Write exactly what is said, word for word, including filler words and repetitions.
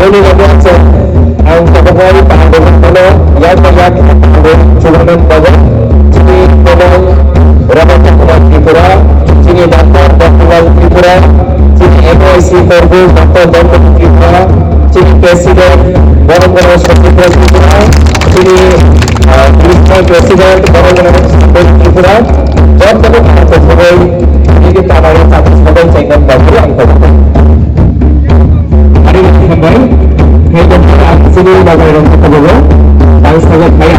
Chini loge aswk ang tabukbai pahando mano, yak ba yak pahando chubanan bago. Chini Komol Robert Kumar Tripura, chini Doctor Bhaktulal Tripura, chini M O I C Korbu Doctor Dhanmani Tripura, chini President Borom Borom Sachindra Tripura, chini, ah, Municipal President Borom Borom Sachindra Tripura, jotono pahando chubai, chini Tamara Chakri Sabai Chengam Babu ang tabukbai. Ari hambai. Hai doktor, ang sini bagai rong kata bobo. Bang sagat bai